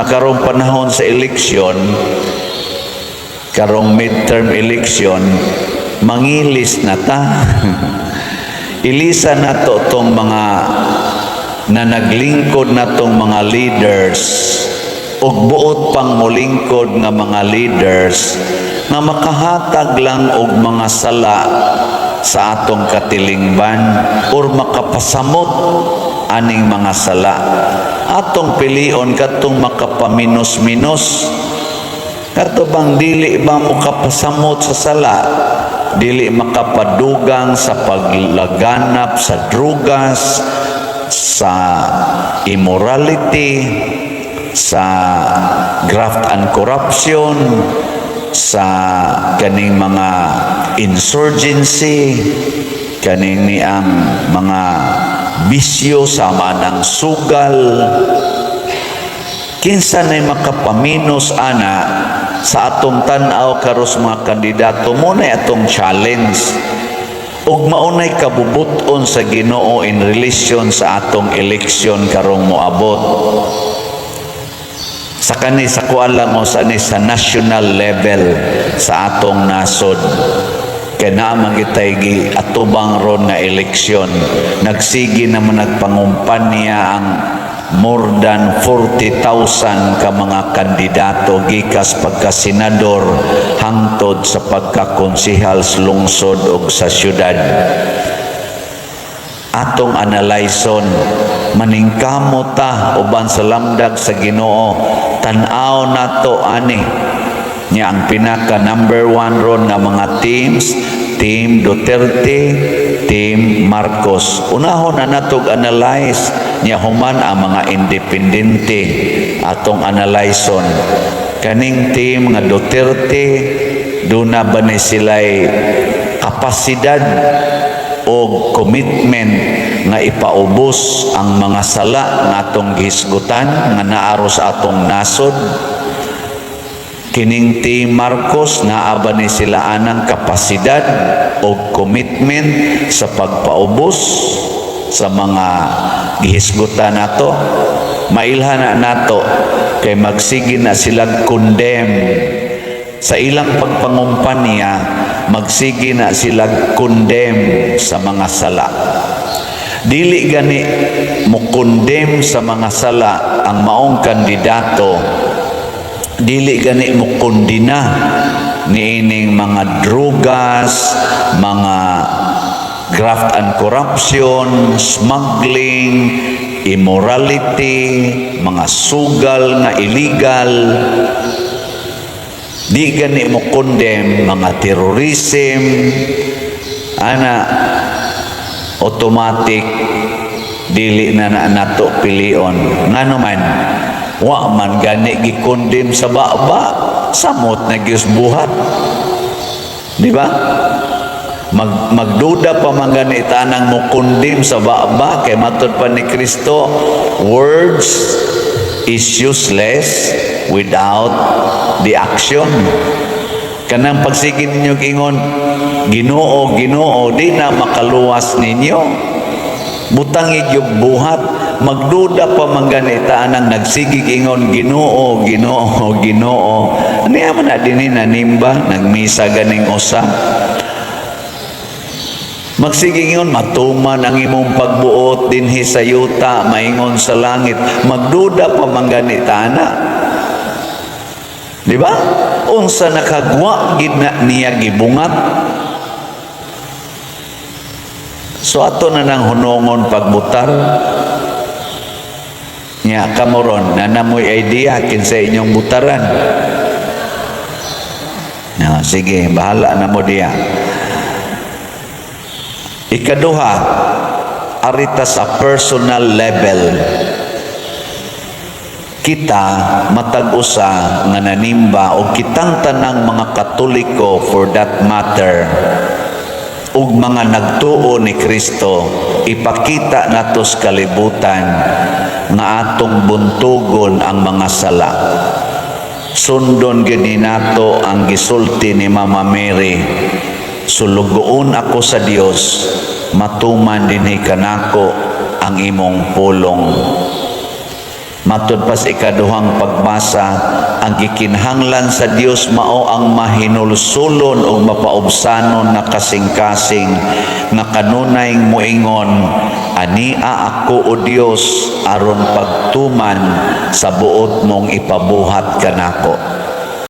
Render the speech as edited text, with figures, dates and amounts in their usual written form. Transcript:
Karong panahon sa eleksyon, karong midterm election, mangilis na ta. Ilisa na to tong mga na naglingkod na tong mga leaders ug buot pang molingkod nga mga leaders nga makahatag lang og mga sala sa atong katilingban or makapasamot aning mga sala. Atong pilion katong makapaminos-minos, kato bang dili ba mokapasamot sa sala, dili makapadugang sa paglaganap sa drugas, sa immorality, sa graft and corruption, sa kaning mga insurgency, kaning ni ang mga bisyo sama ng sugal. Kinsa nay makapaminos ana sa atong tan-aw karos mga kandidato? Mao na atong challenge ug maunay kabubut-on sa Ginoo in relation sa atong eleksyon karong moabot sa kani sa kuan lang o sa ni sa national level sa atong nasod, kay naa man kitay gi atubang ron nga eleksyon. Nagsige naman nagpangumpanya ang more than 40,000 ka mga kandidato gikas pagka-senador hangtod sa pagkakonsehal sa lungsod ug sa syudad. Atong analyson, maningkamot ta uban sa lamdag sa Ginoo. Tan-aw nato ani nya ang pinaka number one ron nga mga teams, Team Duterte, Team Marcos. Unahon na natog analyze nya, human ang mga independente atong analyson. Kaning team nga Duterte, duna ba ni sila'y kapasidad o commitment nga ipaubos ang mga sala nga atong gihisgutan nga naaro sa atong nasod? Kining Team Marcos, naa ba ni sila anang kapasidad o commitment sa pagpaubos sa mga gihisgutan nato? Mailhan na nato kay magsige na silang condemn sa ilang pagpangumpanya, magsige na silang condemn sa mga sala. Dili gani mo condemn sa mga sala ang maong kandidato, dili gani mo kondena niining mga drugas, mga graft and corruption, smuggling, immorality, mga sugal nga illegal, di gani mo condemn mga terrorism ana, automatic dili na na nato pilion. Ngano man wa man gani gi-condemn sa baba, samot na gyud buhat, di ba? Magduda pa man gani tanang mo condemn sa baba kay matud pa ni Kristo, words is useless without the action. Kanang pagsige ninyo ingon "Ginoo, Ginoo," di na makaluwas ninyo. Butangi yung buhat. Magduda pa man gani anang nagsigig ingon "Ginoo, Ginoo, Ginoo." Ano man na dinhi nanimba, nagmisa ganing usa. Magsige ingon, "Matuman ang imong pagbuot dinhi sa yuta, maingon sa langit." Magduda pa man gani ana. Di ba? Unsa nakagwa gid na niya gibungat. So ato na nang hunongon pagbutar. Nya kamo ron, naa na moy idea kinsa inyong butaran? Na, sige, bahala na mo diya. Ikaduha, arita sa personal level. Kita matag usa nga nanimba o kitang tanang mga Katoliko for that matter ug mga nagtuo ni Kristo, ipakita nato sa kalibutan nga atong buntugon ang mga sala. Sundon gid ni nato ang gisulti ni Mama Mary, "Sulugoon ako sa Dios, matuman dinhi kanako ang imong pulong." Matud pa sa ikaduhang pagbasa, ang gikinahanglan sa Dios mao ang mahinulsulon o mapaubsanon na kasing-kasing nga kanunay muingon, "Ania ako, O Dios, aron pagtuman sa buot mong ipabuhat kanako."